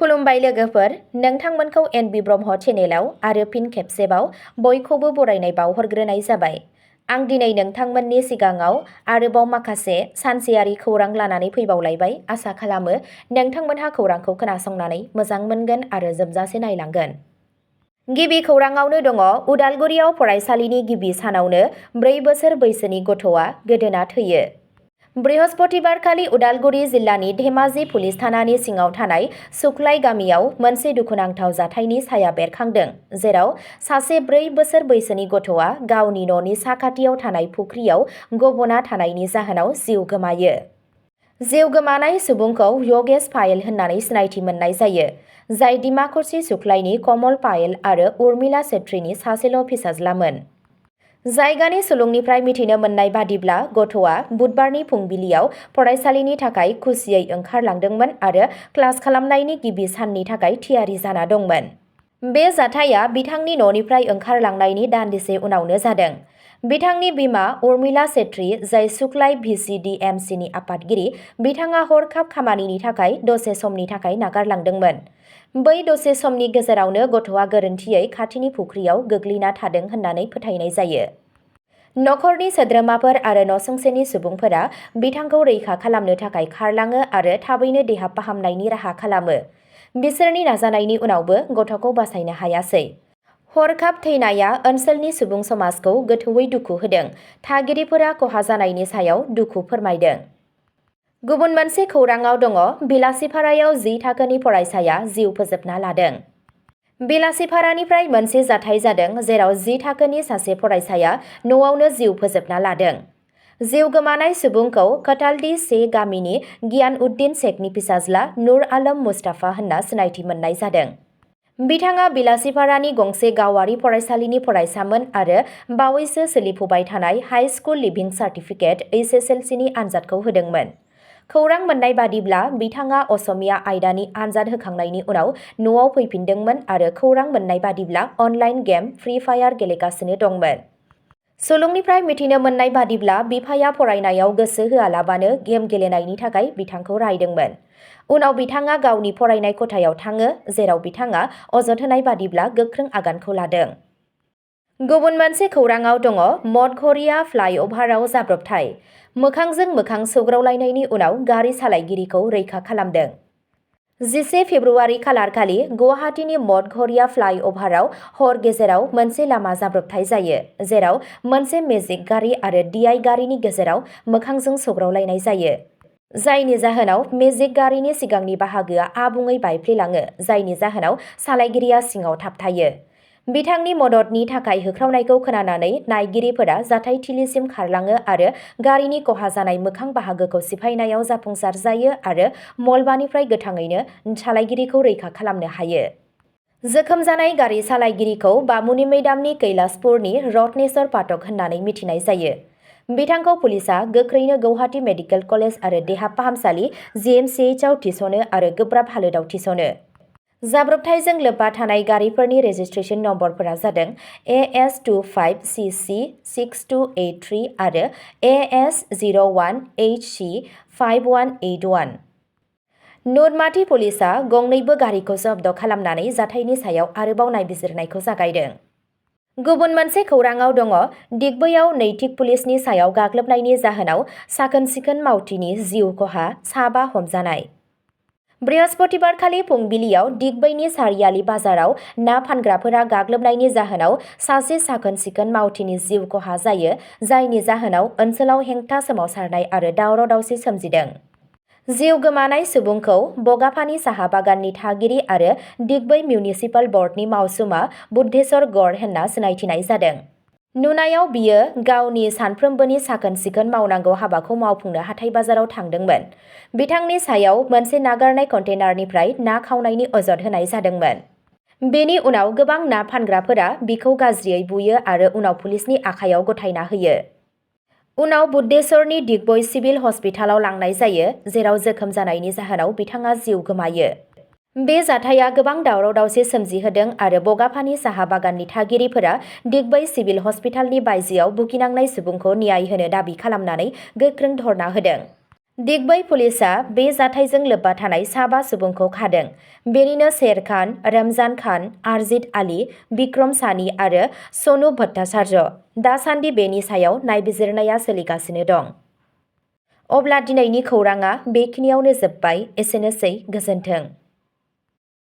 खुलुमबाय लोगोफोर, नोंथांमोनखौ एनबि ब्रह्म चेनेलाव आरो फिन खेबसेबाव बयखौबो बरायनाय बावहरग्रोनाय जाबाय। आं दिनै नोंथांमोननि सिगाङाव आरोबाव माखासे सानसेयारि खौरां लानानै फैबावलायबाय। आसा खालामो नोंथांमोनहा खौरांखौ खोनासंनानै मोजां मोनगोन आरो जोबजासे नायलांगोन। गिबि खौराङावनो दङ उदालगुरियाव फरायसालिनि गिबि सानावनो 4 बोसोर बैसोनि गथ'आ गोदोना थैयो। बृहस्पतिबारखालि उदालगुरि जिल्लानि धेमाजि पुलिस थानानि सिङाव थानाय सुख्लाय गामियाव मोनसे दुखुनांथाव जाथायनि साया बेरखांदों, जेराव सासे 4 बोसोर बैसोनि गथ'आ गावनि न'नि साखाथियाव थानाय फुख्रियाव गबना थानायनि जाहोनाव जिउ गोमायो। जिउ गोमानाय सुबुंखौ यगेश पायेल होननानै सिनायथि मोननाय जायो, जाय डिमाकुसि सुख्लायनि कमल पायेल आरो उर्मिला छेत्रीनि सासेल' फिसाज्लामोन। जायगानि सुलुंनिफ्राय मिथिनो मोननाय बादिब्ला गथ'आ बुधबारनि फुंबिलियाव फरायसालिनि थाखाय खुसियै ओंखारलांदोंमोन आरो क्लास खालामनायनि गिबि साननि थाखाय थियारि जाना दंमोन। बे जाथाया बिथांनि न'निफ्राय ओंखारलांनायनि दान्दिसे उनावनो जादों। बिथांनि बिमा उर्मिला छेत्री, जाय सुख्लाय VCDMCनि आफादगिरि, बिथाङा हरखाब खामानिनि थाखाय दसे समनि थाखाय नागारलांदोंमोन। बै दसे समनि गेजेरावनो गथ'आ गोरोन्थियै खाथिनि फुख्रियाव गोग्लैना थादों होननानै फोथायनाय जायो। नखरनि सोद्रोमाफोर आरो नसुंसेनि सुबुंफोरा बिथांखौ रैखा खालामनो थाखाय खारलाङो आरो थाबैनो देहा फाहामनायनि राहा खालामो। बिसोरनि नाजानायनि उनावबो गथ'खौ बासायनो हायासै। हरखाब थैनाया ओनसोलनि सुबुं समाजखौ गोथौवै दुखु होदों। थागिरिफोरा खहा जानायनि सायाव दुखु फोरमायदों। गुबुन मोनसे खौराङाव दङ बिलासिपारायाव 10 थाखोनि फरायसाया जिउ फोजोबना लादों। बिलासिपारानिफ्राय मोनसे जाथाय जादों जेराव 10 थाखोनि सासे फरायसाया न'आवनो जिउ फोजोबना लादों। जिउ गोमानाय सुबुंखौ कटालडी 1 गामिनि गियानउद्दिन शेखनि फिसाज्ला नुर आलम मुस्ताफा होनना सिनायथि मोननाय जादों। बिथाङा बिलासिपारानि गंसे गावारि फरायसालिनि फरायसामोन आरो बावैसो सोलिफुबाय थानाय हाइ स्कुल लिभिं सार्टिफिकेट (HSLC) आनजादखौ होदोंमोन। खौरां मोननाय बादिब्ला बिथाङा असमिया आयदानि आनजाद होखांनायनि उनाव न'आव फैफिनदोंमोन आरो खौरां मोननाय बादिब्ला अनलाइन गेम फ्री फायार गेलेगासिनो दंमोन। सुलुंनिफ्राय मिथिनो मोननाय बादिब्ला बिफाया फरायनायाव गोसो होआलाबानो गेम गेलेनायनि थाखाय बिथांखौ रायदोंमोन। उनाव बिथाङा गावनि फरायनाय खथायाव थाङो, जेराव बिथाङा अजद होनाय बादिब्ला गोख्रों आगानखौ लादों। गुबुन मोनसे खौराङाव दङ मठघरिया फ्लाइअभाराव जाब्रबथाय। मोखांजों मोखां सौग्रावलायनायनि उनाव गारि सालायगिरिखौ रैखा खालामदों। 11 फेब्रुआरि खालारखालि गुवाहाटीनि मठघरिया फ्लाइअभाराव हर गेजेराव मोनसे लामा जाब्रबथाय जायो, जेराव मोनसे मेजिक गारि आरो DI गारिनि गेजेराव मोखांजों सौग्रावलायनाय जायो। जायनि जाहोनाव मेजिक गारिनि सिगांनि बाहागोआ आबुङै बायफ्लेलाङो, जायनि जाहोनाव सालायगिरिया सिङाव थाबथायो। बिथांनि मददनि थाखाय होख्रावनायखौ खोनानानै नायगिरिफोरा जाथायथिलिसिम खारलाङो आरो गारिनि खहा जानाय मोखां बाहागोखौ सिफायनायाव जाफुंसार जायो आरो मलबानिफ्राय गोथाङैनो सालायगिरिखौ रैखा खालामनो हायो। जोखोम जानाय गारि सालायगिरिखौ बामुनि मैदामनि कैलासपुरनि रत्नेश्वर पाठक होननानै मिथिनाय जायो। बिथांखौ पुलिसआ गोख्रैनो गौहाटी मेडिकेल कलेज आरो देहा फाहामसालि GMCHआव थिसनो आरो गोब्राब हालोदाव थिसनो। जाब्रबथायजों लोब्बा थानाय गारिफोरनि रेजिस्ट्रेशन नम्बरफोरा जादों AS25CC 6283 आरो AS01HC 5181। नुरमाटी पुलिसआ गंनैबो गारिखौ जब्द खालामनानै जाथायनि सायाव आरोबाव नायबिजिरनायखौ जागायदों। गुबुन मोनसे खौराङाव दङ दिग्बैयाव नैतिक पुलिसनि सायाव गाग्लोबनायनि जाहोनाव साखोन-सिखोन मावथिनि जिउ खहा, 7 हमजानाय। बृहस्पतिबारखालि फुंबिलियाव दिग्बैनि सारियाली बाजाराव ना फानग्राफोरा गाग्लोबनायनि जाहोनाव सासे साखोन-सिखोन मावथिनि जिउ खहा जायो, जायनि जाहोनाव ओनसोलाव हेंथा सोमावसारनाय आरो दावराव-दावसि सोमजिदों। जिउ गोमानाय सुबुंखौ बगाफानि साहा बागाननि थागिरि आरो दिग्बै मिउनिसिपाल बर्डनि मावसुमा बुद्धेश्वर गौड़ होनना सिनायथिनाय जादों। नुनायाव बियो गावनि सानफ्रोमबोनि साखोन-सिखोन मावनांगौ हाबाखौ मावफुंनो हाथाइ-बाजाराव थांदोंमोन। बिथांनि सायाव मोनसे नागारनाय कन्टेनारनिफ्राय ना खावनायनि अजद होनाय जादोंमोन। बेनि उनाव गोबां ना फानग्राफोरा बिखौ गाज्रियै बुयो आरो उनाव पुलिसनि आखायाव गथायना होयो। उनाव बुद्धेश्वरनि दिग्बै सिभिल हस्पिटालाव लांनाय जायो, जेराव जोखोम जानायनि जाहोनाव बिथाङा जिउ गोमायो। बे जाथाया गोबां दावराव-दावसि सोमजिहोदों आरो बगाफानि साहा बागाननि थागिरिफोरा दिग्बै सिभिल हस्पिटालनि बायजोआव भुगिनांनाय सुबुंखौ न्याय होनो दाबि खालामनानै गोख्रों धर्ना होदों। दिग्बै पुलिसआ बे जाथायजों लोब्बा थानाय साबा सुबुंखौ खादों। बेनिनो शेर खान, रमजान खान, आरजित आली, बिक्रम सानी आरो सनु भट्टाचार्य। दासान्दि बेनि सायाव नायबिजिरनाया सोलिगासिनो दं। अब्ला दिनैनि खौराङा बेखिनियावनो जोब्बाय। एसेनोसै, गोजोन्थों।